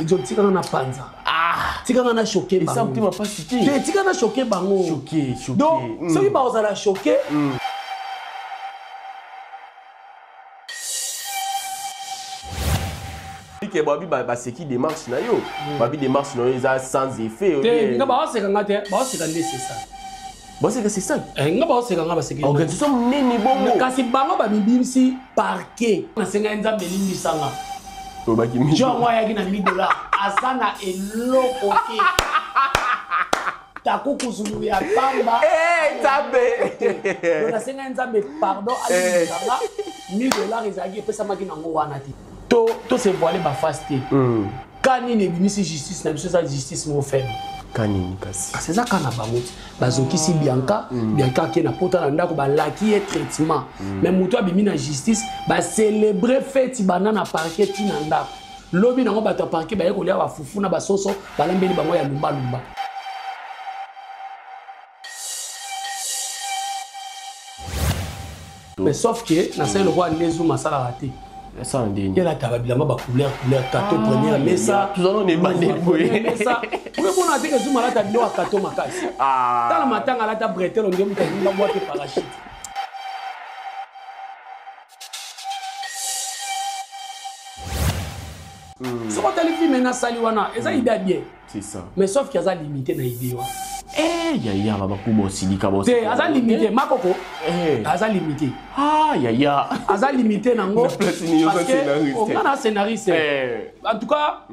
Ezo tikanga na panza. Ah! Tikanga na choquer bango. Eza pasi te. Te tikanga na choquer bango. Choquer, choquer. Donc soki bakozala choquer. Ke babi baseki démarche na yo. Babi démarche na yo eza sans effet. Te nga baoseka nga te, baoseka nde c'est ça. Baseka c'est ça. Eh, nga baoseka nga baseki. Organisation monene bongo. Kasi bango bamibimisi parquet. Nasengai Nzambe elimbisanga. Olobaki mingi. John yango ayaki na 1000 dollars aza na eloko te. Takukuzulu ya pamba. Eh, Nzambe. Donc nasengai Nzambe pardon alimbisanga 1000 dollars ezalaki epesamaki nango wana te. To to se voiler ba face te. Ka nini ebimisi justice na biso eza justice moko faible. Ka nini kasi? Kasi eza ka na bango te. Bazokisi Bianca, Bianca ake na pota na ndako balaki ye traitement. Mais moto abimi na justice, ba célébrer fête banda na parquet ti na ndako. Lobi nango bato ya parquet baye kolia ba fufu na ba soso, balambeli bango ya lumba lumba. Mais sauf que na sali lokola nde Zuma asalaka te. Asala ndeni. Ye alata ba bilamba ba couleur couleur kato première mesa. Tozala na ebandeli boye. Mesa. Oyo mona te ke Zuma alata biloko ya kato makasi. Tala matanga alata bretelle nde moto alinga bwake parachute. Soki otali film nasali wana eza idée ya bien. C'est ça. Mais sauf qu'il aza limité na idée wana. Eh, yaya, baba kubo silika bo. Te, aza limité, makoko. Eh. Aza limité. Ah, yaya. Aza limité nango. Na place ni yo Parce que scénariste. on a scénariste. Eh. En tout cas,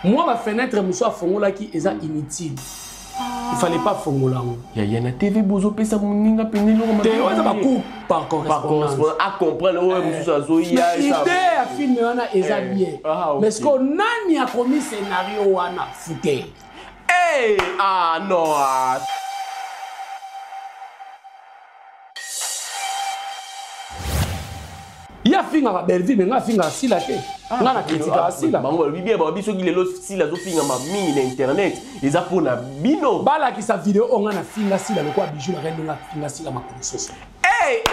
moi ma fenêtre muso afongolaki eza inutile. Il fallait pas fongola ngo. Yaya na TV bozo pesa muninga pene loko Te, oza ba coup par Par correspondance. correspondance à comprendre oyo mususu azoya Mais idée ya film wana eza Eh. bien. Ah, ok. Mais ce que nani akomi scénario wana fouté. Hey, ah non. Ah. Ya finga ba Bellevue mais nga finga Sila te. Nga na critique Sila. Bango balobi bien balobi soki lelo Sila azofinga ma mingi na internet eza mpona bino. Balakisa video oyo nga na finga Sila lokola bijou na reine nga finga Sila makolo soso. Hey!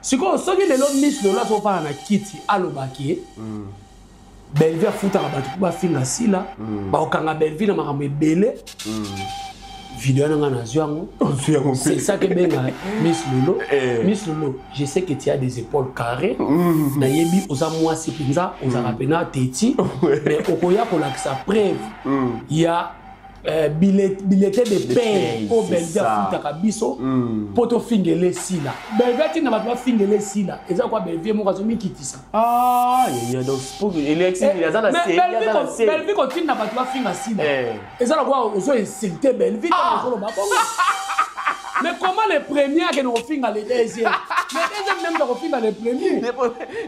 Sikoyo soki lelo Miss Lolo azofanda na kiti alobaki Bellevue afutaka bato mpo bafinga Sila, bakokanga Bellevue na makambo ebele. Video wana nga nazwi yango. Ozwi yango mpe. C'est ça que benga Miss Lolo. Eh. Miss Lolo, je sais que tu as des épaules carrées. Nayebi oza mwasi mpenza, ozalaka pena teti. Mais okoya kolakisa preuve ya billet de paix paix, oyo c'est Bellevue ça. afutaka biso mpo tofingele Sila. Bellevue atinda bato bafingele Sila. Eza kwa Bellevue moko azomikitisa. Ah, yaya, donc pour Alexis, Eh, aza na mais se, aza na se. Bellevue kotinda bato bafinga Sila. Eh. Eza lokola ozo insulter Bellevue ntango ozoloba bongo. Mais comment le premier akende kofinga le deuxième? Le deuxième nde moto akofinga le premier.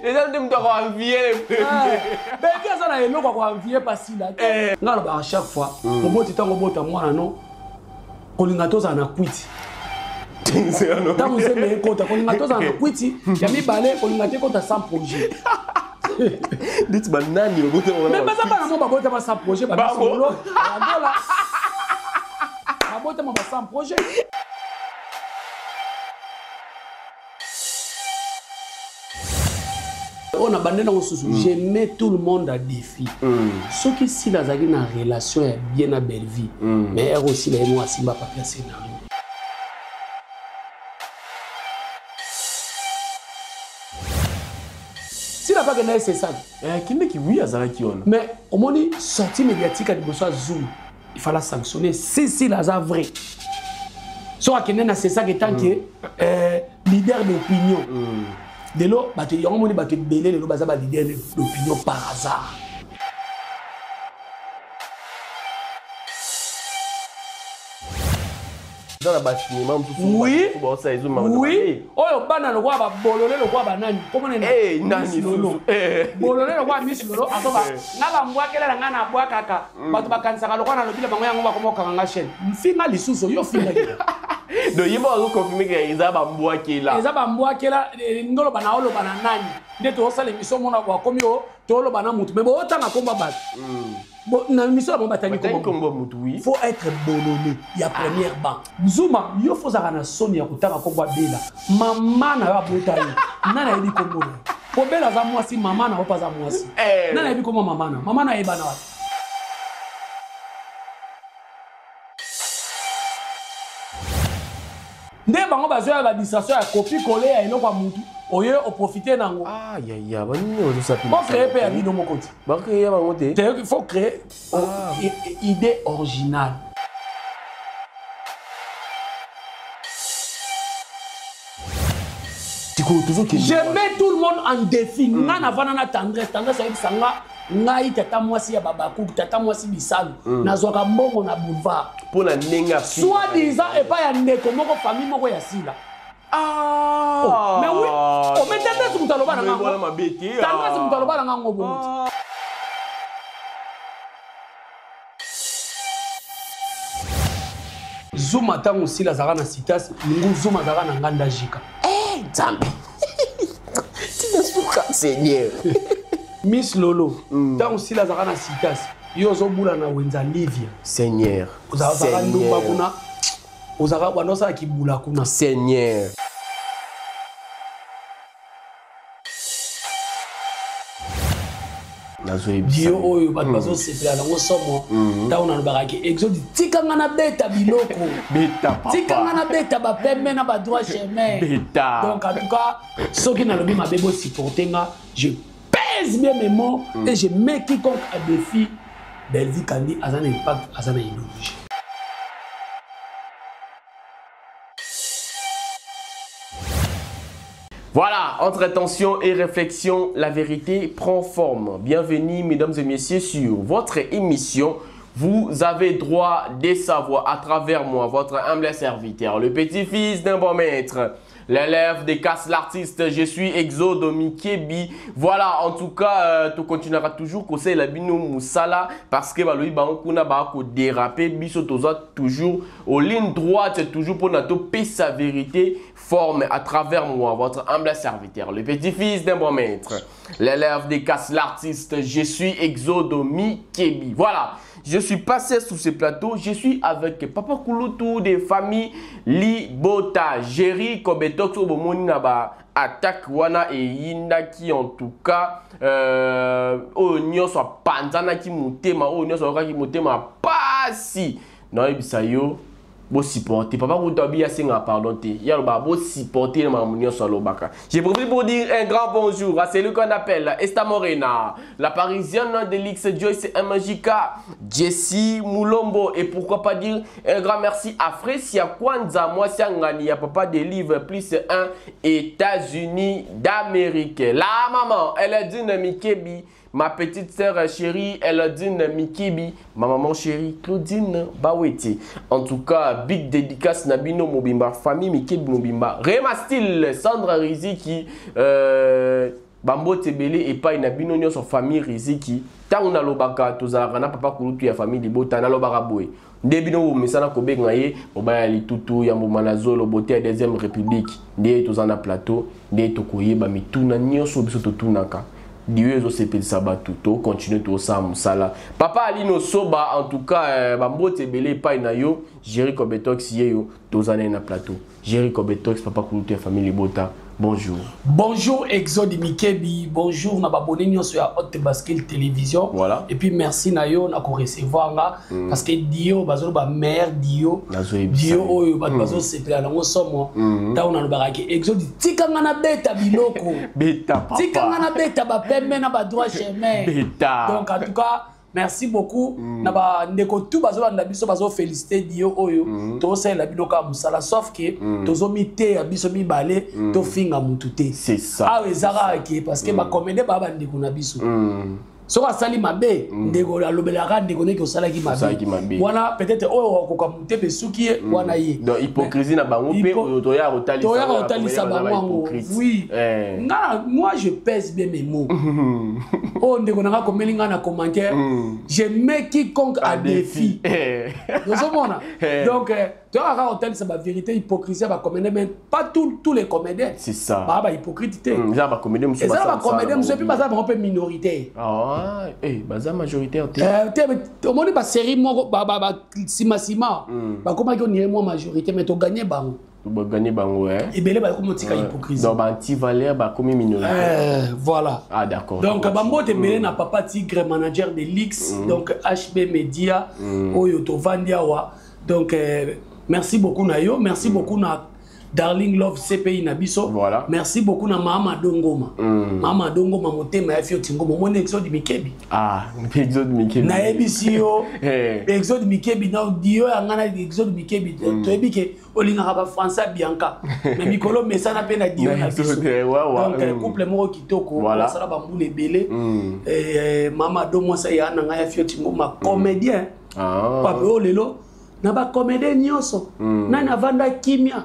Eza nde moto akoenvie le premier. Eh, Bellevue aza na eloko ya koenvie pa Sila te. Eh. Nga alobaka à chaque fois, moboti ntango obota mwana no, kolinga tozala na kwiti. Ntango nzembe ekota, kolinga tozala na kwiti, ya mibale, kolinga te ekota sans projet. Neti banani babota mwana Mais na baza bana mo babotama sans projet, ba Bango. Lolo, Angola. Babotama ba sans projet. On a bandé dans ce je mets tout le monde à défi. Ceux qui Sila azalaki na relation ya bien na Bellevue, mais elle aussi la moi simba papier scénario. Sila pas que c'est ça. Eh, kindeki oui azalaki wana. Mais omoni sortie médiatique ya liboso ya Zoom, il fallait sanctionner si Sila aza vrai. So akende na c'est ça que tant que leader d'opinion. Lelo bato yango moni bato ebele lelo baza ba leader d'opinion par hasard. Eza na ba cinéma mosusu Oui. bato baosala ezo makambo Oui. mabe. Oyo bana lokola ba bolole lokola ba nani? Komona nani? Eh, nani Miss Lolo. susu? Eh. Bolole lokola Miss Lolo azoba nga ba mbwakela na nga na bwakaka. Bato bakanisaka lokola na lobila bango yango bakoma kokanga nga chaîne. Mfinga lisusu yo finga ki. Donc ye moko azoconfirme ke eza bambwakela. Eza bambwakela, ndoloba na oloba na nani? Nde tozosala émission mona bakomi o toloba na mutu. Mais bootanga komba bato. Bon, na mission bango batangi kombo mutu, oui. Faut être bololé ya première banque. Zuma, yo faut zaka na soni ya kotanga kombo Bela. Mama na yo abota yo. Nana yebi kombo na. Po Bela za mwasi, mama na yo pa za mwasi. Nana yebi kombo mama na. Mama na yeba na wapi. Nde bango bazoya ba distraction ya copie coller ya eloko ya mutu oye oprofite nango. Ah ya ya banini ozosapi. Bo créer pe ya bino moko ti. Ba créer bango te. Te il faut créer idée originale. Je mets tout le monde en défi. Nga na vana na tendresse, tendresse ayebisa nga ngai tata mwasi ya babakuku, tata mwasi bisalu, nazwaka mbongo na boulevard. Mpo na ndenge soit disant epai ya ndeko moko famille moko ya sila. Ah! Oh, mais oui, oh, mais tendresse moto aloba na ngango. Tendresse moto aloba na ngango bongo. Zuma ntango sila azalaka na citas, ngu Zuma azalaka na nganda jika. Eh, Nzambe. Tina suka, Seigneur. Miss Lolo, ntango sila azalaka na citas, yo ozobula na wenza Livia. Seigneur. Ozalaka ndumba kuna. Ozalaka banda osala kibula kuna. Seigneur. Dio oyo bato bazosepela nango somo ntango nalobaka ke Exode tikanga na beta biloko, tikanga na beta bapembe na badroit chemin. Donc en tout cas soki nalobi mabe bosupporte nga, je pèse bien mes mots et je mets quiconque à défi. Bellevue Kandi aza na impact, aza na idéologie. Voilà, entre tension et réflexion, la vérité prend forme. Bienvenue, mesdames et messieurs, sur votre émission. Vous avez droit de savoir à travers moi, votre humble serviteur, le petit-fils d'un bon maître, l'élève des Casse l'artiste. Je suis Exode Mikebi. Voilà, en tout cas, tu continueras toujours conseil la bino musala parce que balobi ba kuna ba ko déraper biso toza toujours aux lignes droites, toujours pour nato sa vérité forme à travers moi, votre humble serviteur, le petit-fils d'un bon maître, l'élève des Casse l'artiste. Je suis Exode Mikebi. Voilà. Je suis passé sous ce plateau, je suis avec Papa Kulutu des familles Libota, Jerry Kobetox bomoni na ba attaque wana e yindaki en tout cas oyo nyonso apanzanaki motema, oyo nyonso ayokaki motema pasi. Nayebisa yo bo supporter papa Kulutu abi asenga pardon te, ya loba bo supporter na makambo nyonso alobaka. J'ai profité pour dire un grand bonjour à celui qu'on appelle Esta Morena, la parisienne de l'X Joyce MJK, Jessie Moulombo, et pourquoi pas dire un grand merci à Fresia Kwanza, moi Ngani, ya papa des livres plus 1 États-Unis d'Amérique. La maman, elle est d'une Mikebi. Ma petite sœur chérie, Elodine Mikibi, ma maman chérie, Claudine Baweti. En tout cas, big dédicace Nabino Mobimba, famille Mikibi Mobimba. Rema Style, Sandra Riziki, Bambo Tebele et pas Nabino Nyo, son famille Riziki. Tant on a lobaka, tozalaka na papa kulutu ya famille Libota, na lobaka boye. Nde bino bomesana kobenga ye, mobaya litutu ya mboma na zolo, beauté ya deuxième république. Nde toza na plateau, nde tokoyeba mituna nyonso biso totunaka. Dieu ezosepelisa bato, to continue tosala mosala. Papa Alino Soba, en tout cas, bambote ebele epai na yo, Jerry Kobetox yeyo, tozana na plateau. Jerry Kobetox, papa kulutu ya famille Libota, bonjour. Bonjour Exode Mikebi, bonjour na babone nyonso ya Haute Bascule Télévision. Voilà. Et puis merci na yo na ko recevoir nga parce que Dio bazolo ba meilleur Dio. Nazo yebisa Dio yo. oyo bato bazo sepela nango somo. Tango na lobaka ke Exode tikanga na beta biloko. Beta papa. Tikanga na beta ba pembe na ba droit chemin. Beta. Donc en tout cas merci beaucoup. Na ba ndeko tout bazo landa biso bazo féliciter Dio oyo. To sala biloko ya musala sauf que tozo mite ya biso mibale to finga mutu te. C'est ça. Ah ezaka ke parce que ba comédien ba ba ndeko na biso. Soki asali mabe, ndeko alobelaka ndeko ndenge osalaki mabe. Osalaki mabe. Wana peut-être oyo akoka motema esuki ye, wana ye. Donc hypocrisie na bango pe oyo toya kotalisa Toya bango, kotalisa baza bango yango. hypocrite. Oui. Nga, moi je pèse bien mes mots. Oyo ndeko na nga akomeli nga na commentaire: "Je mets quiconque à défi." Ozomona? Donc toyaka kaka kotalisa bavérité, hypocrisie ya bacomédien, mais pas tous les comédiens. C'est ça. Baa bahypocrite te. Eza bacomédien mosusu. Eza na bacomédien mosusu, et puis baza bango mpe minoritaire. Ah, baza majoritaire te? Te, omoni basérie moko nsima bakomaki onire mwa majorité, mais toganye bango. Baganye bango. Ebele bakomi otika hypocrisie. Donc baanti-valeur bakomi minoritaire. Voilà. Ah, d'accord. Donc bambote ebele na Papa Tigre, manager de Lix, donc HB Media oyo tovandi awa. Donc merci beaucoup na yo, merci beaucoup na Darling Love, CPI na biso. Merci beaucoup na Mama Dongoma, Mama Dongoma, motema ya Fioti Ngoma. Omoni Exode Mikebi? Ah, Exode Mikebi. Nayebisi yo, Exode Mikebi na dio ya nga na Exode Mikebi. Toyebi ke olingaka bafrançais Bianca, mais mikolo mesana mpe na dio na biso. Donc couple moko kitoko, basala bambula ebele. Mama Do, mwasa ya na ngai ya Fioti Ngoma, comédien pape oyo lelo na bacomédien nyonso, nani avanda kimia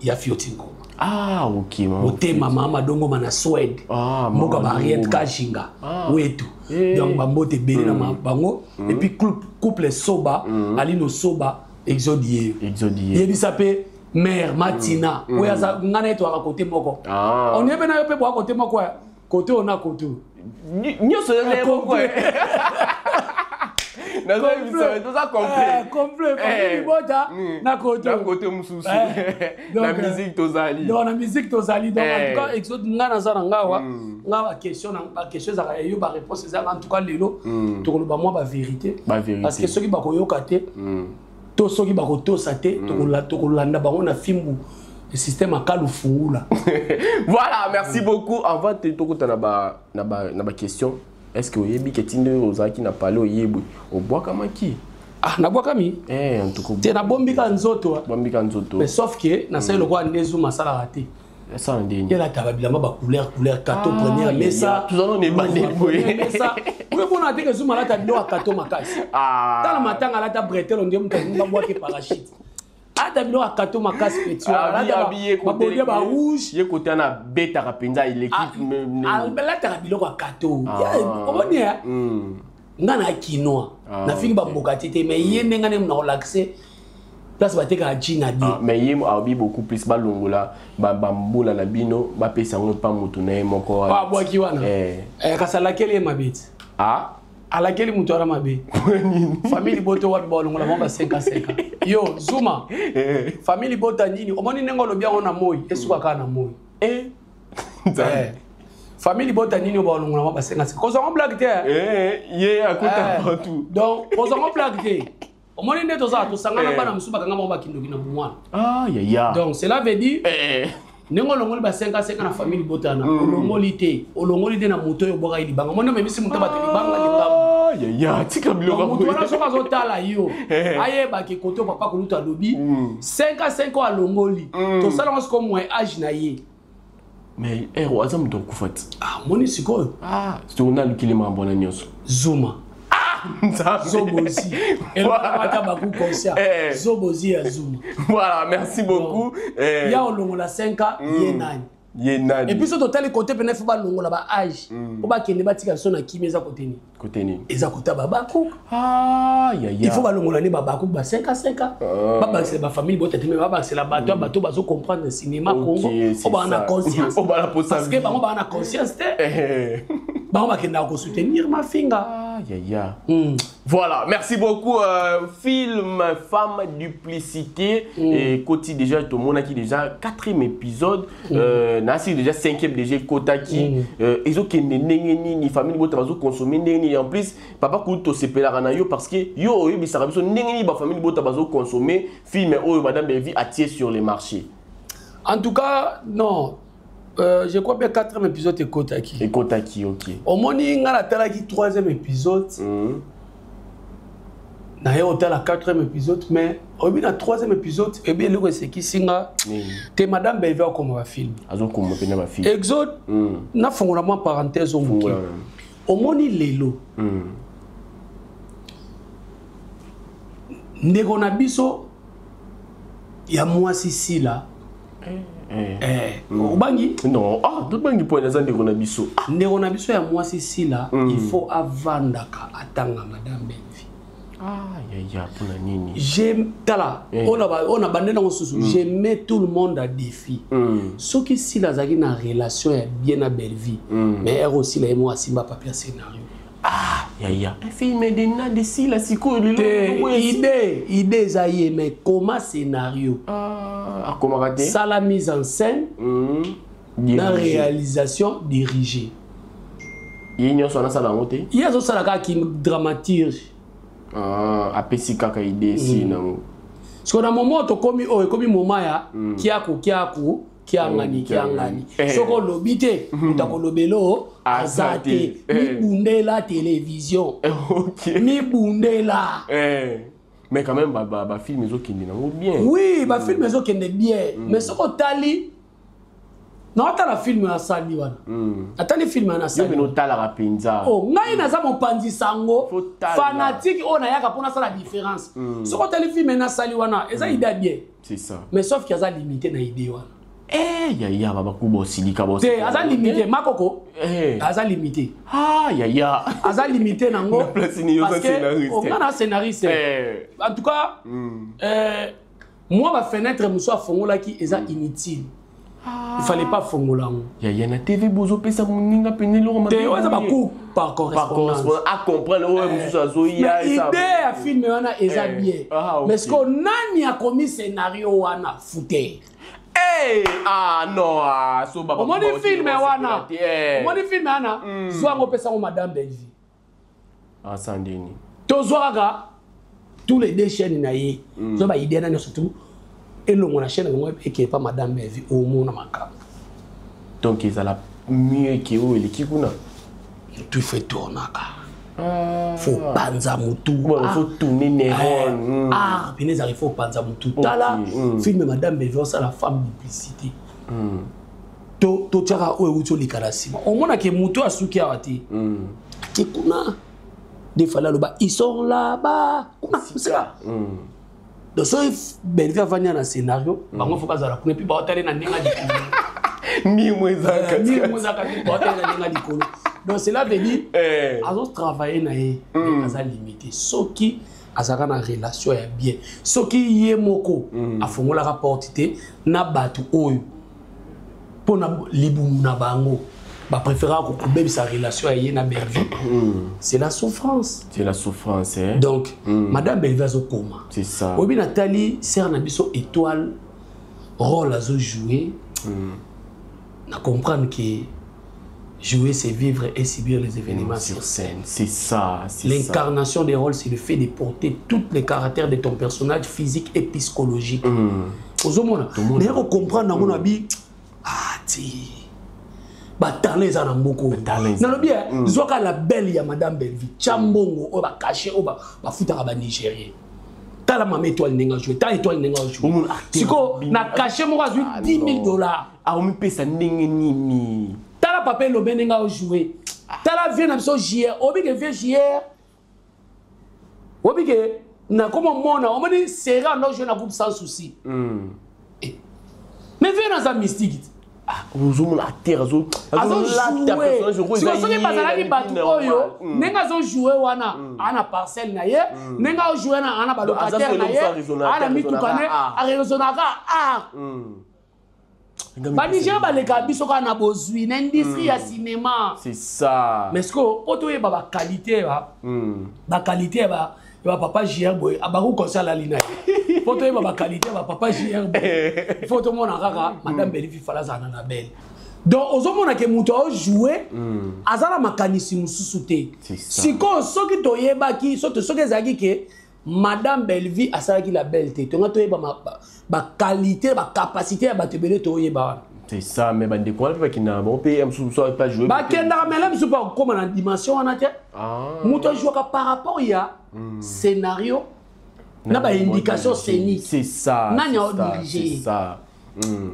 ya Fioti Ngoma. Ah, ok. Motema Mama Dongoma na Swede, mboka Bariet Kajinga wetu. Donc bambote ebele na bango. Et puis couple Soba, Alino Soba, Exode ye. Exode ye. Yebisa mpe mare Matina oyo aza ngai na ye, toyaka kote moko. On mpe na yo mpe boya kote moko, kote oyo na kote oyo. Nyonso moko. Toza complet, complet, famille libota na kote. Na kote mosusu, na musique tozali. Donc na musique tozali. Donc en tout cas, Exode, nga naza na nga awa, nga baquestion, baquestion ezalaka yo, baréponse ezalaka. En tout cas lelo tokoloba mwa bavérité, parce que soki bakoyoka te to soki bakotosa te, tokolanda bango na fimbu, système akalu fungula. Voilà, merci beaucoup. Avant te tokota na ba question, est-ce que oyebi ke tinde oyo ozalaki na pale, oyebi obwakamaki? Ah, nabwakami? Eh, en tout cas. Te, nabombika nzoto. Bombika nzoto. Mais sauf que nasali lokola nde Zuma asalaka te. Esala ndeni? Ye alata babilamba bacouleur couleur, kato première mesa. Tozala na ebandeli boye. Mesa oyo mpona te ke Zuma alata biloko ya kato makasi. Tala matanga, alata bretelle, nde moto alingi babwake parachute. Alata biloko ya kato makasi, petit, babodie barouge. Ye kote wana abetaka mpenza, eleki. Alataka biloko ya kato, omoni? Nga na kinois, nafingi bamboka te te, mais ye ndenge nde na kolakise place batekaka jean na die. Mais ye abi beaucoup plus balongola bambula na bino, bapesa yango mpa motu na ye moko. Abwaki wana, kasi alakeli ye mabe ti. Alakeli moto wana mabe. Famille libota wapi balongola bango basekaseka? Yo Zuma, famille libota nini? Omoni ndenge olobi yango na moi, esuka kaka na moi. Famille libota nini oyo balongola bango basekaseka? Kozwango blague te. Ye akota partout. Donc kozwango blague te. Omoni nde tozala, tosangana bana mosusu, bakanga bango bakindoki na bomwana. Ah, yaya. Donc cela veut dire, ndenge olongoli basenkasenka na famille libota wana, olongoli te, olongoli te na moto oyo obwakaki libanga. Omoni, omemisi moto bato libanga likambo. Yaya, tika biloko. Moto wana soki azotala yo, ayebaki kote oyo papa kolutu alobi 5 a 5 oyo alongoli, tosalango sikoyo moins age na ye. Mais ero aza moto akufa ti. Ah, moni sikoyo. Ah, sikoyo nalukili makambo wana nyonso. Zuma Zobozi elokaka baku conscient, Zobozi ya Zuma. Voilà, merci beaucoup. Ya olongola 5 ans, ye nani? Ye nani? Et puis so totali kote pene, fo balongola baage po bakende batika biso na kimi. Eza kote nini? Kote nini? Eza kote ya babakuka. Ah, yaya. Il faut balongola nde babakuka ba 5 a 5 ans, babakisela bafamille bota te, me babakisela bato ya bato bazocomprendre cinéma Congo, oyo baa na conscience, parce que bango baa na conscience te. Bango bakendaka kosoutenir mafinga. Ah, yaya. Voilà, merci beaucoup. Film Femme Duplicité. Et côté déjà, tout le monde a déjà quatrième épisode. Nasi déjà cinquième déjà Kotaki. Ils ont ndenge nini famille bota bazo consommer ndenge nini? En plus, papa kuto sepelaka na yo parce que yo oyebisaka biso ndenge nini ba famille bota bazo consommer film oyo Madame Bellevue atie sur le marché. En tout cas, non. Je crois bien quatrième épisode ekotaki. Ekotaki, ok. Omoni, nga natalaki troisième épisode, naye otala quatrième épisode, mais oyebi, na troisième épisode, oyebi eloko esekisi nga te? Madame Bellevue akoma bafilm. Azokoma mpena bafilm. Exode, nafongola mwa parenthèse o moke. Omoni lelo, ndeko na biso ya mwasi Sila. Eh, obangi? Non, ah, tobangi mpo aza ndeko na biso. Ndeko na biso ya mwasi Sila, il faut avandaka atanga Madame Bellevue. Ah, yaya, mpona nini? Je tala, oyo na bande nango susu, je mets tout le monde à défi. Soki Sila azalaki na relation ya bien na Bellevue, mais ere osila ye moko asimba papier ya scénario. Ah, yaya, film de na de Sila sikoyo lelo? Te, idée eza ye, mais comment scénario? Ah, akomaka te. Sala mise en scène na réalisation dirigée. Ye nyonso wana asala yango te? Ye azosala kaka ki dramaturge. Ah, apesi kaka idée esi nango. Siko na moment tokomi oyo, ekomi moment ya kiaku kiaku, kiangani kiangani. Soki olobi te, moto akolobela o aza te. Mibundela télévision, mibundela. Mais quand même bafilm ezokende nango bien. Oui, bafilm ezokende bien, mais soki otali, naotala film asali wana, atali film wana. Yo mpe otalaka mpenza? Oh, ngai naza mopanzi sango fanatique oyo nayaka mpo nasala différence. Soki otali film nasali wana, eza idée bien. C'est ça. Mais sauf que aza limité na idée wana. Eh, yaya, babakuba osilika. Te, aza limité, makoko aza limité. Ah, yaya. Aza limité nango. Parce que nga na scénariste, en tout cas, moi, bafenêtre mosusu afongolaki eza inutile, il fallait pas fongola yango. Yaya, na TV bozopesa moninga pene eloko. Te, oyo eza bacours par correspondance. Acomprendre oyo mosusu azoya. Idée ya film wana eza bien, mais ce que nani akomi scénario wana, fute. Hey! Ah non, ah, so baba. Omoni film wana, omoni film wana, zwa yango, opesa yango Madame Bellevue. Asandeni. Tozwa kaka tous les deux chaînes na ye, zwa baidée na nyonso tu elongo na chaîne yango, ekeye pa Madame Bellevue, omona makambo. Donc ezala mieux ke oyo eleki kuna. Tu fais tournaka, faut panza mutu. Faut tourner neurone. Ah, pene ezalaka, faut panza mutu. Tala film Madame Bellevue osala, femme duplicité, totiaka oyo euti oleka na nsima, omonake mutu asuki awa te, ake kuna nde fale aloba ils sont là-bas kuna mosika. Donc soki Bellevue avandi na scénario, bango faut bazala kuna, et puis baotale na ndenge ya likolo. Mimo ezaka. Mimo ezaka, baotale na ndenge ya likolo. Donc cela veut dire azotravaille na ye, aza limité. Soki azalaka na relation ya bien, soki ye moko afongolaka porte te na bato oyo mpona libumu na bango, bapréféraka kobebisa relation ya ye na Bellevue, c'est la souffrance. C'est la souffrance, hein? Donc Madame Bellevue azokoma. C'est ça. Oyebi, natali sere na biso Étoile, rôle azojouer, na comprendre que jouer, c'est vivre et subir les événements sur scène. C'est ça. L'incarnation des rôles, c'est le fait de porter tous les caractères de ton personnage physique et psychologique. Ozomona, naye kocomprendre nango na bi, ah ti batalent eza na mboka oyo. Nalobi, zwaka la belle ya Madame Bellevue, tia mbongo oyo bacachet oyo bafutaka Banigérien. Tala mama Étoile ndenge ajoue, tala Étoile ndenge ajoue. Sikoyo na cachet moko azwi 10 000 $. Aomipesa ndenge nini? Tala papa Elobe ndenge ajoue, tala vieux na biso JR. Oyebi ke vieux JR, oyebi ke nakoma mona, omoni sera ando joue na groupe Sans Souci. Mais vieux naza mystique. Ozomona acteur azojoue. Soki bazalaki bato oyo ndenge azojoue wana, aa na parcelle na ye, ndenge azojoue wana, aa na balocataire na ye, aa na mituka ne, araisonnaka art. Banigéria balekaka biso kaka na bozwi na industrie ya cinéma. C'est ça. Mais ce que po toyeba baqualité, baqualité ya bapapa JR boye, abaku conseil alali na ye, po toyeba baqualité ya bapapa JR boye, faut tomona kaka Madame Bellevue fala azala na belle. Donc ozomona ke moto aojoue aza na makanisi mosusu te. Sikoyo soki toyebaki, soki ezalaki ke Madame Bellevue asalaki la belle te, tonga toyeba baqualité, bacapacité ya bato ebele toyeba wana. C'est ça, mais bandeko wana mpe bakendaka bango mpe mosusu pa jouer. Bakendaka mele mosusu mpe akokóma na dimension wana te. Moto ajouaka par rapport ya scénario na baindication scénique. C'est ça. Nani aodirige? C'est ça.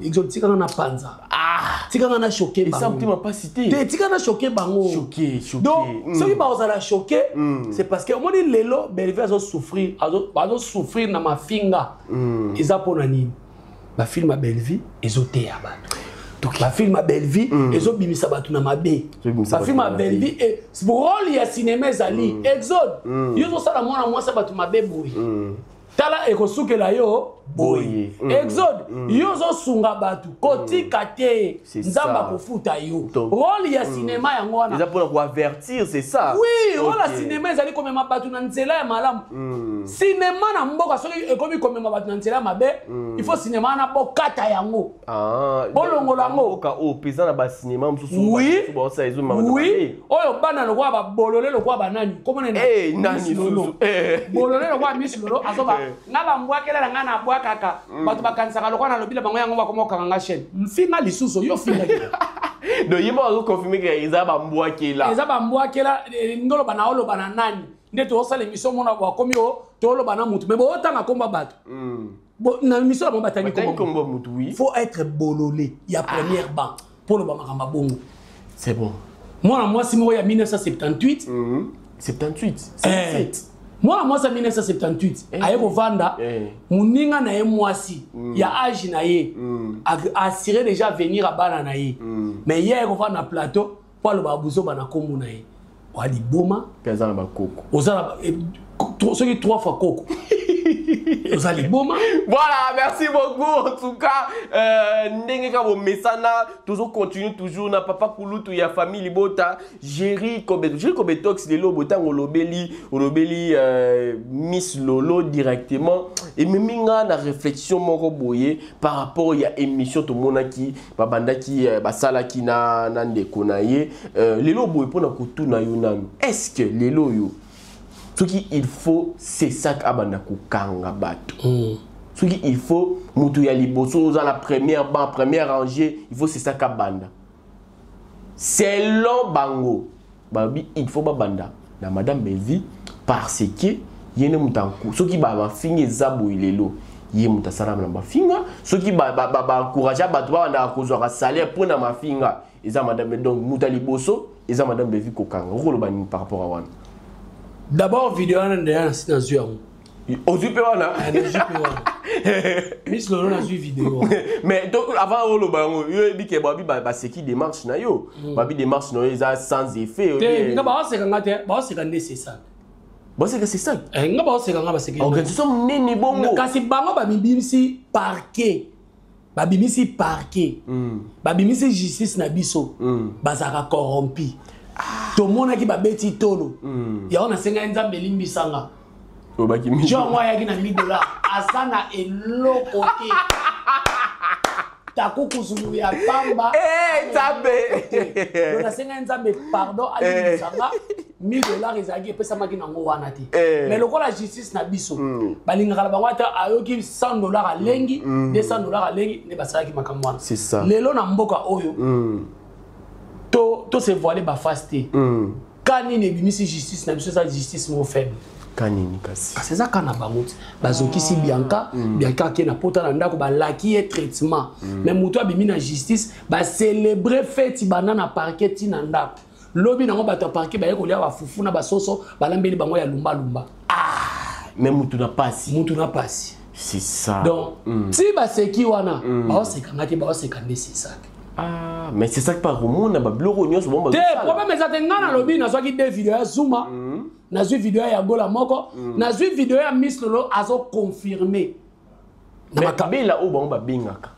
Exemple, tikanga na panza, tikanga na choquer bango. Motema mpasi te. Te, tikanga na choquer bango. Choqué, choqué. Donc soki bakozala choqué, c'est parce que omoni lelo Bellevue azosouffrir, azosouffrir na mafinga. Eza mpona nini? Bafilm ya Bellevie ezoteya bato, bafilm ya Bellevie ezobimisa bato na mabe. Ezobimisa bafilm ya bato na mabe. Bellevie, rôle ya cinéma ezali exode. Yo ozosala mwana mwasi ya bato mabe boye, tala ekosukela yo boye. Boye. Exode, yo ozosunga bato, kotika te. C'est Nzambe ça. akofuta yo. Donc, Rôle ya cinéma yango wana. Eza mpona koavertir, c'est ça? Oui, rôle ya Ok. cinéma ezali komema bato na nzela ya malamu. Cinéma na mboka, soki ekomi komema bato na nzela ya mabe, il faut cinéma wana bokata yango. Ah, Bolongola yango. Mboka oyo mpenza na bacinéma mosusu Oui. baosala ezomema bato Oui, mabe. oyo bana lokola babolole, lokola banani, komona Eh, nani susu? Eh. Bolole lokola Miss Lolo azoba nga bambwakela na ngai nabwakaka bato, bakanisaka lokola nalobi na bango yango, bakoma okanga nga chaîne. Mfinga lisusu, yo fingaki. Donc ye moko azoconfirme ke eza bambwakela. Eza bambwakela. Ndoloba na oloba na nani nde tozosala émission, mona bakomi o toloba na mutu, mais bootanga komba bato. Na émission na bango batangi batangi komba. kombo mutu, oui. Faut être bololé ya première banc mpo loba makambo ya bongo. C'est bon. Mwana mwasi moko ya 1978. 78? Eh, 77. Mwana mwasi ya 1978 aye kovanda moninga na ye mwasi ya âge na ye, assuré déjà avenir ya bana na ye, mais ye aye kovanda na plateau mpo aloba buzoba na nkombo na ye, oya liboma. Mpe aza na bakoko. Oza na soki trois fois koko, oza liboma. Voilà, merci beaucoup. En tout cas, ndenge ka bomesana, toujours continue toujours na papa kulutu ya famille Libota, Jerry Kobeto. Jerry Kobetox, lelo botango olobeli, olobeli Miss Lolo directement et même nga na réflexion moko boye par rapport ya émission tomonaki babandaki basalaki na ndeko na ye lelo boye mpona kotuna yo nanu: est-ce que lelo oyo soki il faut CSAC abanda kokanga bato, soki il faut moto ya liboso oza na première banc, première rangée, il faut CSAC abanda, selon bango balobi il faut babanda na madame Belvi parce que ye nde moto anku, soki bafinga eza boye lelo, ye moto asala na mafinga, soki baencourage bato babandaka kozwaka salaire mpo na mafinga, eza madame. Donc moto ya liboso eza madame Belvi kokanga. Okoloba nini par rapport a wana? D'abord video wana ndeya nasi nazwi yango. Ozwi mpe wana? Eh, nazwi mpe wana, Miss Lolo, nazwi video wana. Mais donc avant oloba yango, yo oyebi ke babi baseki démarche na yo, babi démarche na yo eza sans effet. Te, nga baoseka nga te, baoseka nde CSAC. Baseka, c'est ça. Nga baoseka nga, baseki. Organisation monene bongo. Kasi bango babimisi parquet, babimisi parquet, babimisi justice na biso. Bazalaka corrompu. Tomonaki babeti tolo yango, nasengai Nzambe elimbisanga. Olobaki mingi. Jo yango ayaki na 1000 $, aza na eloko te, takukuzulu ya pamba. Eh, Nzambe! Donc nasengai Nzambe pardon, alimbisanga. 1000 $ ezalaki epesamaki nango wana te. Mais lokola justice na biso balingaka na bango, ata ayoki 100 $ alengi, 200 $ alengi, nde basalaki makambo wana. C'est ça. Lelo na mboka oyo, to se voile baface te. Ka nini ebimisi justice na biso eza justice moko faible? Kanini kasi? Kasi eza kaka na bango ti bazokisi Bianca. Bianca ake na pota na ndako, balaki ye traitement, mais moto abimi na justice, bacélébre feti banda na parquet ti na ndako. Lobi nango bato ya parquet baye kolia bafufu na basoso, balambeli bango ya lumbalumba. Mais mutu na pasi. Mutu na pasi. C'est ça. Donc ti baseki wana, baosekanga te, baoseka nde CSAC. Ah, mais c'est ça que par omona babiloko nyonso bango Te. bazosala. Problème eza te. Ngai nalobi, nazwaki de video ya Zuma, nazwi video ya Gola moko, nazwi video ya Miss Lolo azoconfirme na Mais makambo. Bela oyo bango babengaka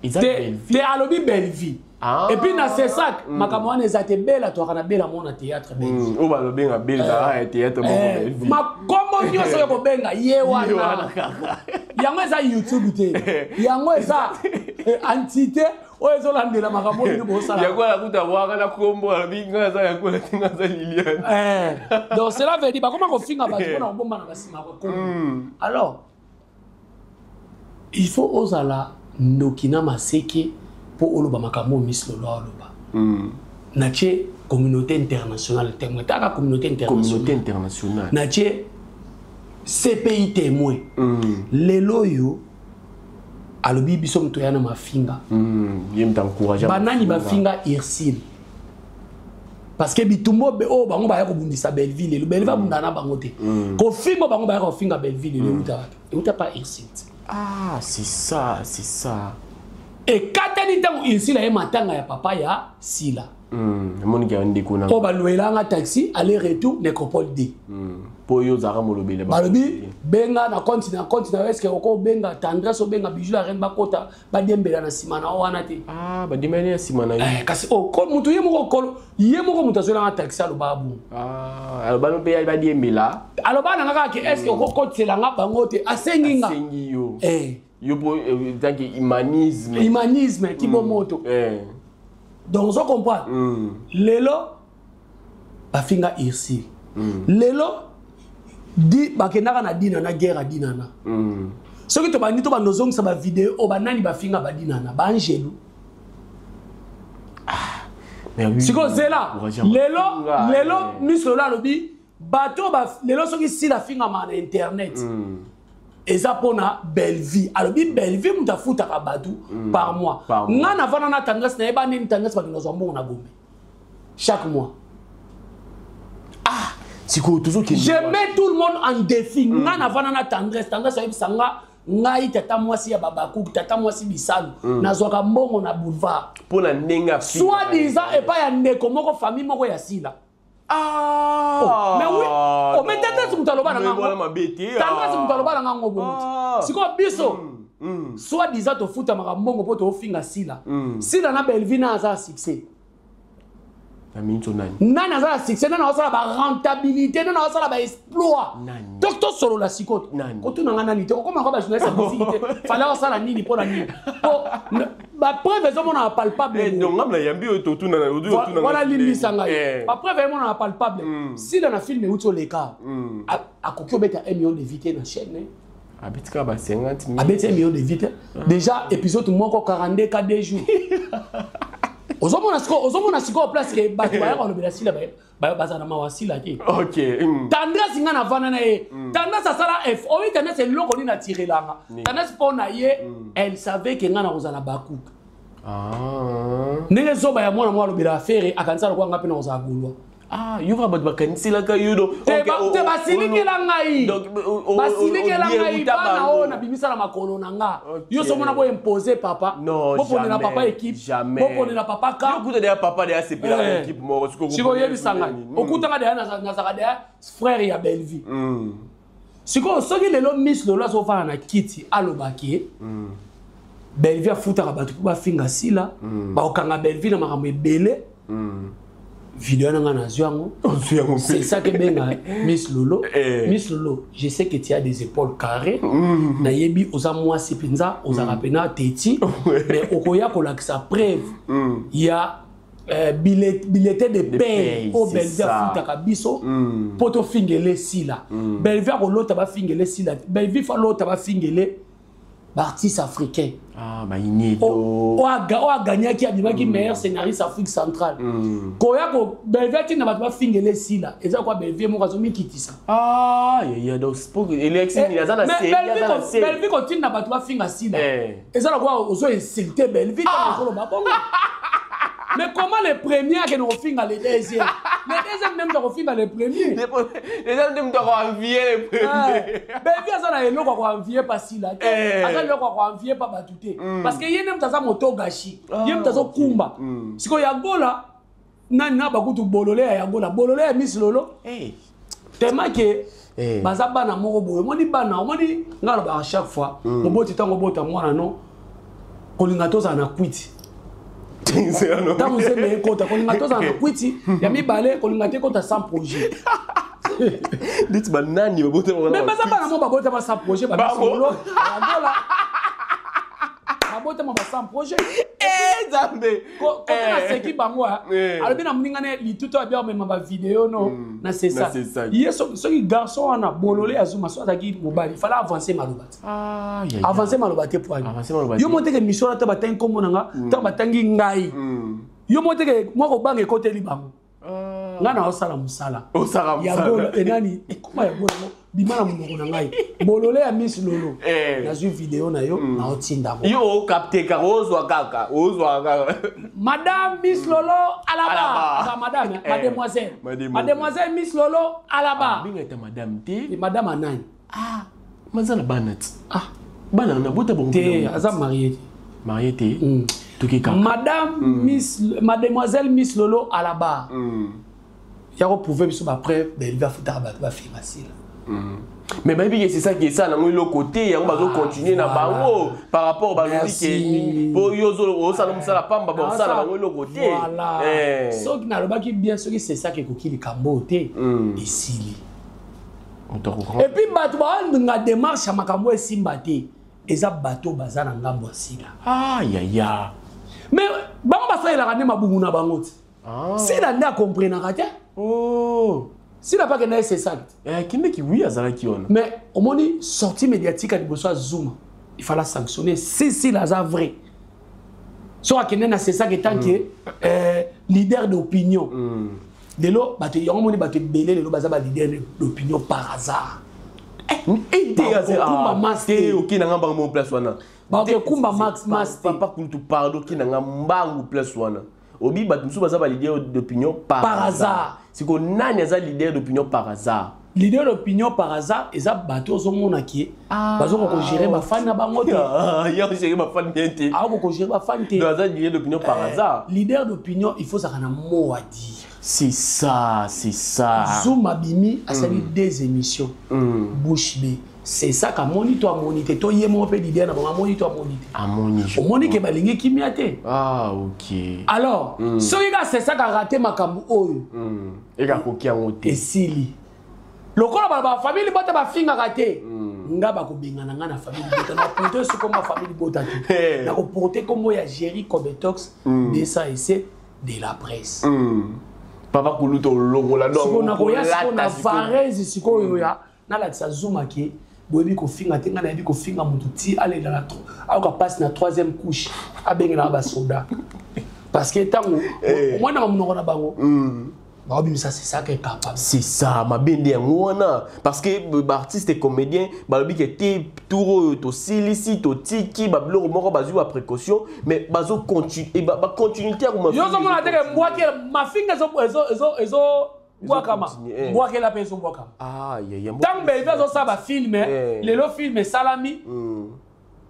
eza Te. Bellevue. Te, alobi Bellevue. Ah. Et puis na CSAC, makambo wana eza te. Bela twaka na Bela mona théâtre Bellevue. Oyo balobenga Bela ezalaka ya théâtre moko. Bellevue. Makombo nyonso oyo kobenga ye Ye wana wana. kaka. Yango eza YouTube te, yango eza entité oyo ezolandela makambo oyo bino bosala. Yango anakuta waka na kombo, alobi nga aza yango na te, nga aza Liliane. Eh, donc cela veut dire bakoma kofinga bato mpona kobomba na basima bakombo. Alors il faut ozala ndoki na maseke mpo oloba makambo oyo Miss Lolo aloba. Natie communauté internationale témoin, taka communauté internationale. Communauté internationale. Natie CPI témoin. Lelo oyo alobi biso moto ya na mafinga. Ye moto encourage. Banani bafinga Ursile? Parce que bitumba oyo bango baya kobundisa Belleville lelo, Belleville abunda na bango te. Kofinga bango baya kofinga Belleville lelo, euta wapi? Euta pa Ursile te. Ah, c'est ça, c'est ça. Ekatani ntango Ursile aye matanga ya papa ya Sila. Emoniki ya ndeko na oyo balwelanga taxi aller retour Nécropole D. Mpo oyo ozalaka molobele. Balobi benga na compte, na compte na yo, est-ce okobenga Tendresse, obenga Bijou la Reine, bakota badiembela na nsima na yo wana te. Ah, badiembela na nsima na yo. Eh, kasi oh, moto ye moko kolo ye moko moto azwelanga taxi alobaka bongo. Ah, aloba mpe badiembela. Aloba na nga kaka ke est-ce okokotiselanga bango te, asengi nga. Asengi yo. Eh. Yo po tant que humanisme. Humanisme kibomoto. Eh. Donc ozo comprendre. Lelo bafinga Ursile. Lelo di bakendaka na dina na guerre ya dinana. Soki tobandi to bandozongisa ba vidéo oyo banani bafinga ba dinana, ba Angelo. Ah, mais oui. Sikoyo zela lelo lelo Miss Lolo alobi bato ba lelo soki Sila fingama na internet. Eza pona Bellevue. Alobi Bellevue mutu afutaka bato par mois. Nga na vana na Tendresse na yeba nini Tendresse bato nazwa mbongo na Gombe. Chaque mois. Ah, sikoyo tozokende. Je mets tout le monde en défi. Nga na vana na Tendresse, Tendresse ayebisa nga ngai tata mwasi ya babakuku, tata mwasi bisalu, nazwaka mbongo na boulevard. Pona ndenge afinga. Soit disant epai ya ndeko moko famille moko ya Sila. Ah! Oh, mais oui. Oh, mais Tendresse mutu aloba na Mais ngango. voilà ma bête. Tendresse mutu aloba na ngango bongo. Ah. Sikoyo biso, soit disant tofutamaka mbongo po tofinga Sila. Sila na Bellevue na aza succès. Na minso nani? Nani aza na succès, nani azosala ba rentabilité, nani azosala ba exploit. Nani? Donc tosolola sikoyo. Nani? Kotuna nga nani te, okoma kwa ba journaliste ya musique te. Fallait osala nini mpo na nini? Po ba preuve ezomonana palpable. Eh, donc ngam na yambi oyo totuna na oyo totuna. Voilà limbisa ngai. Eh. Ba preuve emonana palpable. Sila na film euti oleka. Akoki obeta 1 million de vues te na chaîne. Abeti kaka ba 50 000. Abeti 1 million de vues te. Déjà épisode moko 42 ka 2 jours. Ozomona sikoyo, ozomona sikoyo place ke bato bayaka kolobela Sila bazala na mawa Sila te. Ok. Tendresse nga na vanda na ye. Tendresse asala F. Oyi Tendresse eloko nini atirelanga. Tendresse mpo na ye, elle savait que nga na kozala bakuka. Ah. Ndenge zoba ya mwana mwa alobela affaire akanisa lokola nga mpe na kozala Gaulois. Ah, yoka bato bakaniselaka yo do. Te te basilikela ngai. Donc, Basilikela ngai uta bana bango. oyo nabimisa na makolo na nga. Ok. Yo somona bo imposer papa. Non, Boponela jamais, papa équipe. jamais. Boponela papa ka. Yo kuta deya papa deya sepela Eh. équipe moko sikoyo. Sikoyo oyebisa ngai. Okutanga deya nazalaka deya frère ya Bellevue. Sikoyo soki lelo Miss Lolo azofanda na kiti alobaki Bellevue afutaka bato mpo bafinga Sila, bakokanga Bellevue na makambo ebele. Vidéo na nga nazwi yango. Ozwi yango mpe. C'est ça que benga Miss Lolo. Eh. Miss Lolo, je sais que tu as des épaules carrées. Nayebi oza mwasi penza, ozaka pena teti, mais okoya kolakisa preuve. Il y a billetté de paye paye, au c'est Bellevue ça. afutaka biso po tofingele Sila. Bellevue akolota bafingele Sila. Bellevue fa lota bafingele artiste africain. Ah, bah, Ineto. Oyo agagnaki abimaki meilleur scénariste Afrique centrale. Koya ko Bellevue atinda bato bafingele Sila. Eza kwa Bellevue moko azomikitisa. Ah, ya donc pour élection il aza na Mais C, il aza na C. Bellevue kotinda bato bafinga Sila. Eh. Eza na kwa ozo insulter Bellevue ntango ozoloba bongo. Mais comment les premiers qui nous finga les deuxièmes? Les deuxièmes même qui finga les premiers. Les gens même doivent envier les premiers. Bellevue aza na eloko ya koenvier pa Sila te. Eh. Aza eloko ya koenvier pa bato te. Parce que ye nde moto aza moto gashi. Ye moto azokumba. Sikoyo ya Gola, nani na bakutu bolole ya Gola, bolole ya Miss Lolo. Eh. Tellement que Eh. baza bana moko boye. Omoni bana, omoni nga alobaka chaque fois. Moboti ntango obota mwana no, kolinga tozala na kwiti. Ntango nzembe ekota, kolinga tozala na kwiti ya mibale, kolinga te ekota sans projet. Dites ba nani babota Mais baza bana moko babotama sans projet, ba Bango. Miss Lolo, ba Gola. Babotama ba sans projet. Eh, Nzambe. Kote na seki bango, ah. Eh. Alobi na moninga ne lituto abia omema ba vidéo no na c'est Na ça. c'est ça. Ye soki garçon wana bolole azuma so azalaki mobali, il fallait avancer maloba te. Ah, ya, ya. Avancer maloba te po ani. Avancer maloba te. Yo moteke mission ata batangi kombo na nga, tango batangi ngai. Yo moteke mwa kobanga ekoteli bango. Ah. Nga na osala mosala. Osala Ya mosala. Gola, enani, ekoma ya Gola, bima na monoko na ngai. Bolole ya Miss Lolo. Eh. Nazwi vidéo na yo, na otinda ngo. Yo okapte kaka, ozwa kaka, ozwa kaka. Madame Miss Lolo Alaba. Alaba. Enfin, madame, hein, Eh. mademoiselle. Mademoiselle. Mademoiselle Miss Lolo Alaba. Benga ete madame te. Et madame Anani. Ah, maza na bana ti. Ah. Bana na bota bango. Te, aza marié te. Marié te. Toki kaka. Madame Miss, mademoiselle Miss Lolo à la barre. Ya koprouver biso bapreuve Belvi afutaka bato bafinga Sila. Mais bayebi ke c'est ça qui esala yango eloko te, yango bazocontinue na bango par rapport balobi ke po yo osala mosala pamba, baosala bango eloko te. Voilà. Soki nalobaki bien, soki c'est ça ke ekoki likambo te, esili. Et puis bato baolinga démarche ya makambo esimba te, eza bato baza na ngambo ya Sila. Ayaya. Mais bango basalelaka nde mabungu na bango te. Sila nde akomprenaka te. Sila mpe akenda ye, c'est ça. Akendeki, oui, azalaki wana. Mais omoni sortie médiatique ya liboso ya Zuma, il fallait sanctionner si Sila aza vrai. Soki akende na CSAC etant que leader d'opinion, lelo bato yango moni, bato ebele lelo baza baleader d'opinion par hasard. Bakokumba mas te, oke nanga mbangu mo place wana. Bakokumba max mas te. Papa Kulutu, pardon, oke nanga mbangu place wana. Obi bato mosusu baza baleader d'opinion par par hasard. Siko nani aza leader d'opinion par hasard? Leader d'opinion par hasard eza bato ozomona ke bazokoka kogérer bafani na bango te. Ya gérer bafani bien te. Akoka kogérer bafani te. Donc aza leader d'opinion par hasard. Leader d'opinion, il faut ozalaka na mot à dire. C'est ça, c'est ça. Zuma bimi asali deux émissions bouche bée. C'est ça kamoni to amoni te, to ye moko mpe leader na bango amoni to amoni te. Amoni. Omoni ke balingi kimia te. Ah, ok. Alors, soki kaka c'est ça karaté makambo oyo, ekakoki yango te. Esili lokola bala bafamille libota bafingaka te, nga bakobengana nga na famille libota, naporte so kombo ya famille libota te, nakoporte kombo ya Géri Cobetox 207 de la presse. Papa Kulutu, olongola. Sikoyo nakoya sikoyo na varese sikoyo ya nalakisa Zuma ke boyebi kofinga te. Ngai nayebi kofinga motu ti alela na ayoka mpasi na troisième couche, abengelaka basoda, parce que ntango omwana monoko na bango baobimisa, c'est ça que capable. C'est ça, mabe nde yango wana, parce que baartiste et comédien balobi ke te, tour oyo tosilisi, totiki babiloko moko, bazwi baprécaution, mais bazocontinuité ya yo ozomona teke mbwaki mafinga ezobwakama, mbwakela mpe ezobwakama. Ntango Belvi azosala bafilm, lelo film esalami,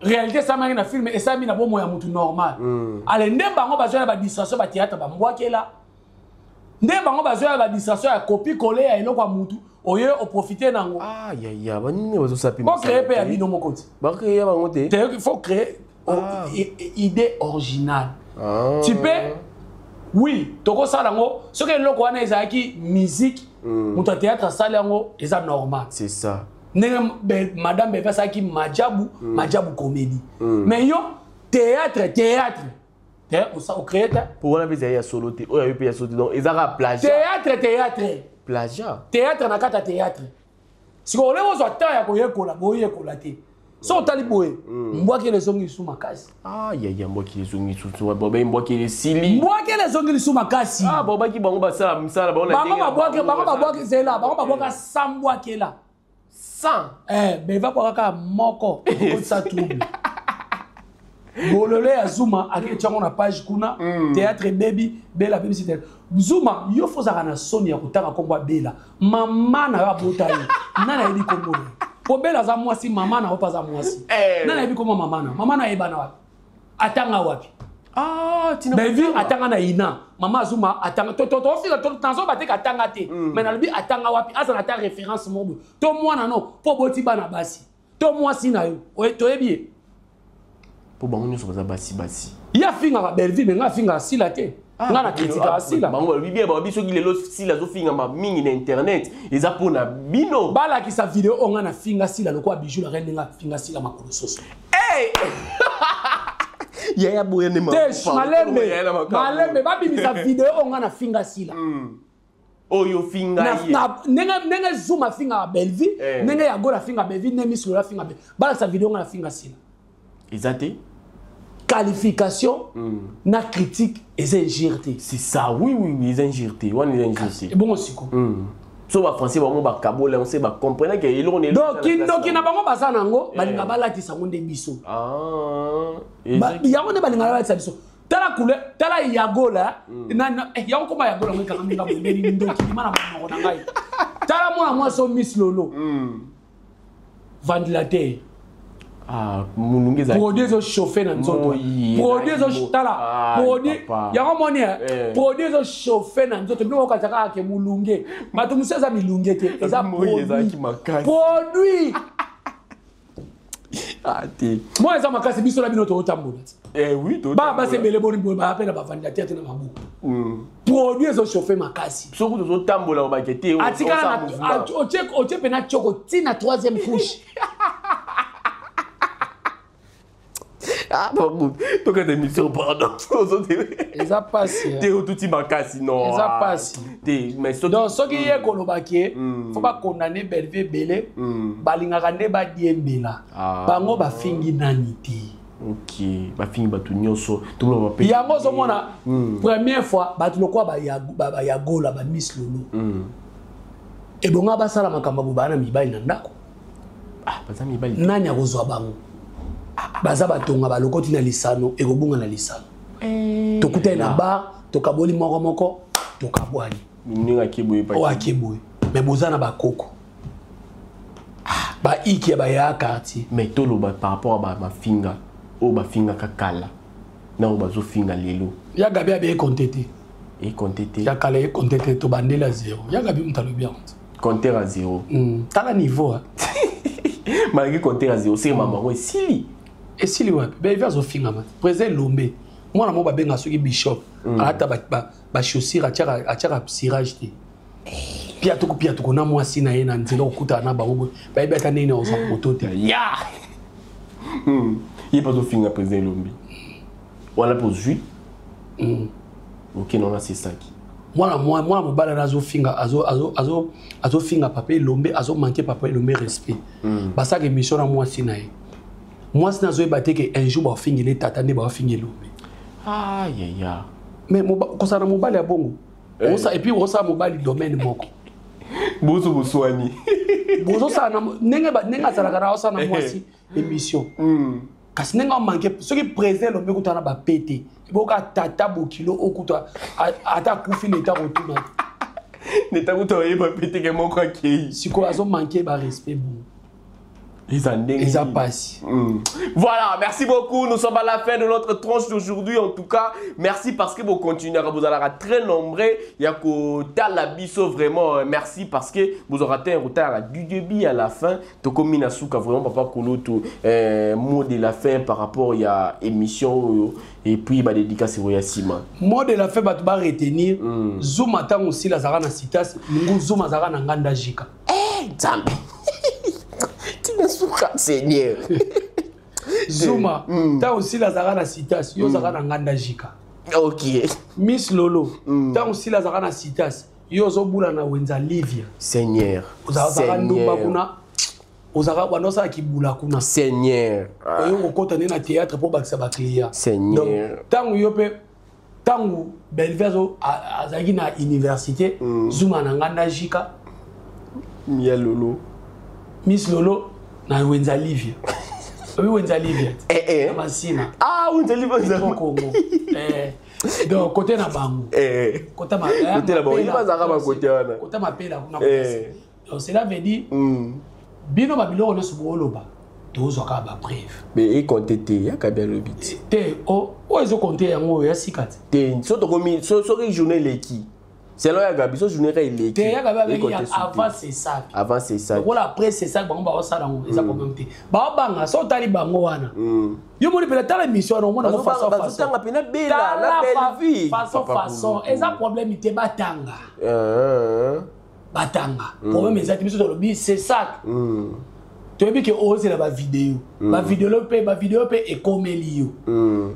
réalité esalamaki na film, esalami na bomoi ya motu normal. Ale nde bango bazwa na badistraction, bathéâtre bambwakela, nde bango bazwa ya badistraction ya copier-coller ya eloko ya mutu oye oprofite nango. Yaya, banini bazosala mpe? Bocréer mpe ya bino moko ti. Bacréer bango te. Il faut créer idée originale. Tu peux, oui, tokosala yango. Soki eloko wana ezalaki musique, moto ya théâtre asali yango, eza normal. C'est ça. Ndenge madame Beve asalaki majabu, majabu comédie. Mais yo théâtre, théâtre te, ocréer te. Po wana mpe ezali ya solo te, oyo ayo mpe ya solo te, donc ezaka plagiat. Théâtre, théâtre. Plagiat. Théâtre na kati ya théâtre. Sikoyo olenge ozwa temps ya koyekola, boyekola te. So otali boye, mbwakele ezongi lisu makasi. Ah yaya, mbwakele ezongi lisusu, babai mbwakele esili. Mbwakele ezongi lisu makasi. Ah, babaki bango basala misala bango. Bango babwake, bango babwake zela, bango babwaka sans mbwakela. Sans. Eh, beva bwaka kaka moko, ekotisa trouble. Bolole ya Zuma ake tiango na page kuna, théâtre ebebi, Bela abebisi théâtre. Zuma, yo fo ozalaka na soni ya kotanga nkombo ya Bela. Mama na yo abota ye, nani ayebi nkombo na ye? Po Bela aza mwasi, mama na yo mpe aza mwasi. Nani ayebi nkombo mama na mama na ayebana wapi? Atanga wapi? Ah, tina. Belvi atanga na ina, mama Azuma atanga, tofika nazoba te atanga te, mais nalobi atanga wapi? Azala ata référence moko boye to mwana no mpo boti bana basi to mwasi na yo, toyebi ye. Mpo bango nyonso baza basi basi. Ye afingaka Belvi, mais nga afingaka Sila te, nga na kritikaka Sila. Bango balobi bien, balobi soki lelo Sila azofingama mingi na internet, eza mpona bino. Balakisa video oyo nga nafinga Sila lokola Bijou la Reine, ndenge afinga Sila makolo soso. Yaya, boya nde. Te, malembe malembe, babimisa video oyo nga nafinga Sila. Oyo finga ye. Ndenge Zuma afingaka Belvi, ndenge Yagola afinga Belvi, ndenge Mislola afinga Belvi, balakisa video nga nafinga Sila. Eza te. Qualification na critique eza injure te. C'est ça, oui, eza injure te wana, eza injure te. Ebongo siko So bafrançais bango bakabola yango, se bacomprendre ke eloko na donc kindoki na bango baza nango, balinga balatisa yango nde biso. Yango nde balinga balatisa biso. Tala couleur, tala Yagola yango koma Yagola ngo ekanga minga bondeli ndoki lima na monoko na ngai. Tala mwana mwasi o Miss Lolo, ventilateur. Ah, mulunge ezalaki Produit ezochauffe na nzoto. Moi, Produit ezalaki ezotala. Ah, Produit papa. yango moni Eh. produit ezochauffe na nzoto. Biloko okanisaka kaka ke mulunge, bato mosusu eza milunge te, eza Moi, ezalaki produit. makasi. Produit. Ah, te. Moi eza makasi, biso na bino tootambola ti. Eh oui, to. Baa basi ebele boni boye baya mpe na baventilateur te na maboko. Produit ezochauffe makasi. Soki tozotambola obake te. Atikala na otie mpe na tioko ntina troisième couche. Ah, bon, tokata émission, pardon. Eza pasi. Te, otuti makasi, non. Eza Ah, pasi. Te, mais soki Donc soki ye koloba ke fo bakondane Bellevue ebele, balingaka nde badiembela. Ah. Bango bafingi nani te. Ok, bafingi bato nyonso, tomona bape. Yango ozomona première fois bato lokola bayagola, bamiss Lolo, ebonga basala makambo bo baa na mibali na ndako. Ah, baza mibali. Nani akozwa bango? Baza batonga, balokoti na lisano, ekobunga na lisano. Tokutani na bar, tokaboli moko moko, tokabwani. Ndenge ake boye. Oyo ake boye, mais boza na bakoko, baiki ya baya quartier. Mais toloba par rapport a mafinga oyo bafingaka kala na oyo bazofinga lelo. Ya Gabi abe ekonte te. Ekonte te. Ya kala ekonte te, tobandeli ya zéro. Ya Gabi moto alobi yango te. Compteur à zéro. Tala niveau, hein. Malgré compteur à zéro, seke mama yango esili. Esili wapi? Bellevue azofingama te. Président Elombe, mwana moko babenga soki Bishop, alata bachaussure, atiaka cirage te, piatuku piatuku na mwasi na ye na nzela, okutana na bango boye, bayebi ata ndenge na kozwa moto te. Ya. Ye mpe azofinga président Elombi wana mpe ozwi okende wana sesaki. Mwana mobali wana azofinga, azofinga papa Elombe, azomanke papa Elombe respect. Basalaka émission na mwasi na ye, mwasi na azoyeba te ke un jour bafingele tata nde bafinga Elombe. Ayaya. Mais kosala na mobali ya bongo, et puis osala mobali domaine moko. Boso boswani. Bozosala na ndenge ndenge azalaka na osala na mwasi émission, kasi ndenge amanke soki président Elombe kuta na bapete eboka tata bokilo okuta ata akufi, leta kotuna te. Neta kuta oyeba mpe teke moko akei. Sikoyo azomanke barespect bongo. Eza ndenge. Eza pasi. Voilà, merci beaucoup. Nous sommes à la fin de notre tranche d'aujourd'hui. En tout cas, merci parce que vous continuez à vous allez très nombreux. Il y a que Biso vraiment. Merci parce que vous aurez un retard du début à la fin. Tokomi na suka vraiment, papa Kulutu, mot de la fin par rapport à émission et puis ba dédicace ya Sima. Mot de la fin, bato ba retenir Zuma ntango osila azalaka na citas ngu, Zuma azalaka na nganda jika. Eh, Nzambe. Tina suka, Seigneur. Zuma ntango osila azalaka na citas, yo ozalaka na nganda jika. Miss Lolo ntango osila azalaka na citas, yo ozobula na wenza Livia. Seigneur. Ozalaka ndumba Seigneur. kuna, ozalaka banda osala kibula kuna. Seigneur. Ah. Oyo kokota nde na théâtre mpo bakisa baclient. Seigneur. Donc ntango yo mpe, ntango Bellevue azalaki na université, Zuma na nganda jika. Mia Lolo. Miss Lolo na wenza Livia, obi wenza Livia te. Eh eh. Na Masina. Ah, oui, c'est Metro Congo. Donc côté na bango. Eh. Côté ma Côté na bango. Ye bazalaka ba côté wana. Côté mapela kuna. Donc cela veut dire bino babiloko nyonso booloba, tozwaka bapreuve. Mais ekonte te, yaka bien lobi te. Te, oyo ezokonte yango oyo ya sika te. Te, so tokomi soki journée eleki. Selon ya Gabi, so journée ka eleki. Te, yaka babengi Ekonte su te. avant c'est ça. Avant c'est ça. Lokola après c'est ça, bango baosala yango eza problème te. Baobanga so otali bango wana, yo moni mpena tala émission wana, omona yango façon façon. Bazotanga mpena Bela na Tala Bellevue. façon Papa façon. Kulutu. Eza problème te, batanga. Batanga, problème eza te. Biso tolobi c'est ça. Toyebi ke ozela bavideo, bavideo mpe, bavideo mpe ekomeli yo.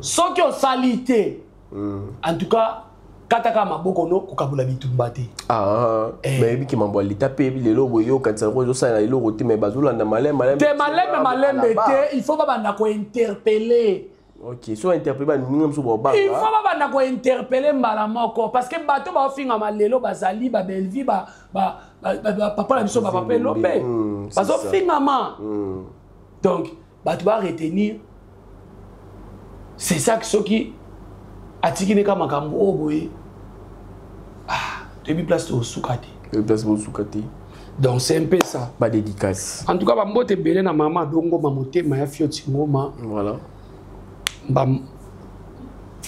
Soki osali te, en tout cas kataka maboko no kokabula bitumba te. Ah, Eh. bayebi ke mambo ya leta mpe lelo boye okanisa yango ezosala eloko te, mais bazolanda maleme maleme. Te, malembe malembe te, il faut babanda kointerpeller. Ok, so interpelle baninga mosusu. Il faut Babanga. babanda kointerpeller mbala moko, parce que bato baofingama lelo bazali babelvi, papa na biso, bapapa Elombe. C'est ça. Bazofingama. Donc bato baretenir c'est ça que soki atiki neka makambo oyo boye, ah, toyebi place tosuka te. Place bosuka te. Donc c'est un peu ça. Ba dédicace. En tout cas, bambote ebele na mama Dongoma, motema ya Fioti Ngoma. Voilà. Ba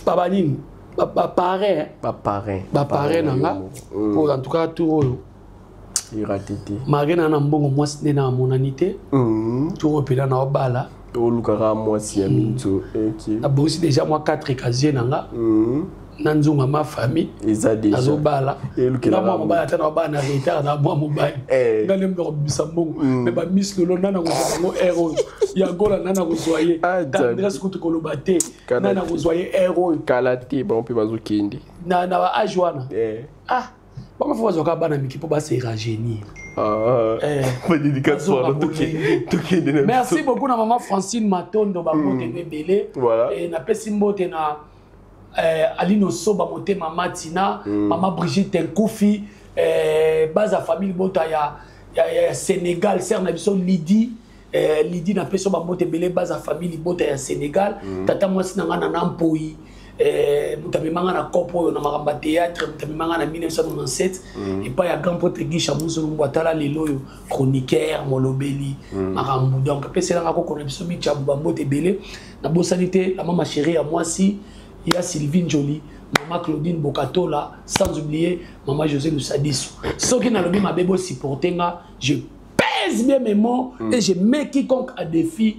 baba nini, baparrain. Baparrain. Baparrain na nga. Po en tout cas tour oyo Iraté te. Malgré na mbongo, mwasi nde na amonani te. Tour oyo mpena na obala. Olukaka mwasi ya mito, ok. Nabongisi déjà mwa 4 casier na nga na nzunga ma famille. Eza déjà. Nazobala. Elukela na mwa bango. mobali, ata na obala na retard na mwa mobali. Nga nde mutu akobimisa mbongo, mais bamiss lolo nana kozwa bango aire oyo ya gola, nana kozwa ye. Ah, Tendresse kutu koloba te. Kala Nana te. kozwa ye aire oyo. Kala te, bango mpe bazokende. Na ba age wana. Ah, bango fo bazwaka bana miki mpo base rajeunir. Ah. Badédicace Bazonga wana. bolenge. Tokende na Merci biso. beaucoup na mama Francine Matondo, bambote no ebele. Napesi mbote na Aline Osoba, motema Matina, mama Brigitte Nkufi, baza famille bota ya Sénégal, sœur na biso Lydie. Lydie, napesi yo bambote ebele, baza famille libota ya Sénégal. Tata mwasi na nga na Mpoi, moto amemanga na kopo oyo na makambo ya théâtre, moto amemanga na 1997 epai ya grand prêtre Gisha Muzolombo. Atala lelo oyo chroniqueur molobeli makambo. Donc apeselanga koko na biso Michabu, bambote ebele. Nabosani te la mama chérie ya mwasi ya Sylvie Njoli, mama Claudine Bokatola, sans oublier mama José Lusadisu. Soki nalobi mabe, bosupporte nga. Je pèse bien mes mots et je mets quiconque à défi.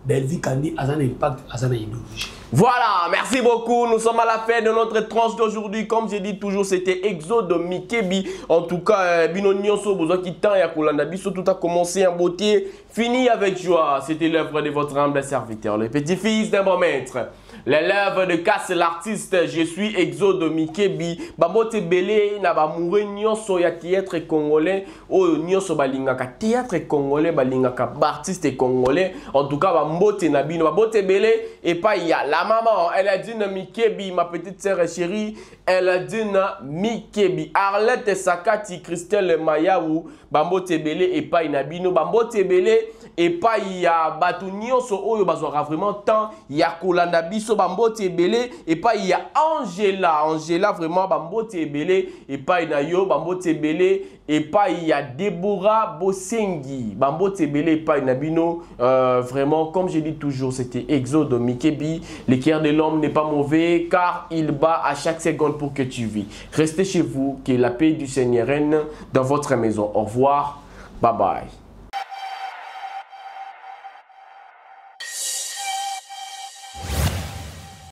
Belvi Kandi aza na impact, aza na idéologie. Voilà, merci beaucoup. Nous sommes à la fin de notre tranche d'aujourd'hui. Comme j'ai dit toujours, c'était Exode Mikebi. En tout cas, bino nyonso, bozwaki temps ya kolanda biso, tout a commencé en beauté, fini avec joie. C'était l'œuvre de votre humble serviteur, le petit-fils d'un bon maître. L'élève de Casse l'artiste, je suis Exode Mikebi. Bambote ebele na bamoureux nyonso ya théâtre congolais, oyo nyonso balingaka théâtre congolais, balingaka artiste congolais. En tout cas, bambote na bino, bambote ebele epai ya la maman, elle a dit Mikebi, ma petite sœur chérie, elle a dit Mikebi. Arlette Sakati, Christelle Mayaou, bambote ebele epai na bino, bambote ebele epai ya bato nyonso oyo bazwaka vraiment temps ya kolanda biso, bambote ebele epai ya Angela, Angela vraiment, bambote ebele epai na yo, bambote ebele epai ya Deborah Bosengi, bambote ebele epai na bino. Vraiment, comme je dis toujours, c'était Exode Mikebi. Le cœur de l'homme n'est pas mauvais car il bat à chaque seconde pour que tu vis. Restez chez vous, que la paix du Seigneur règne dans votre maison. Au revoir, bye bye.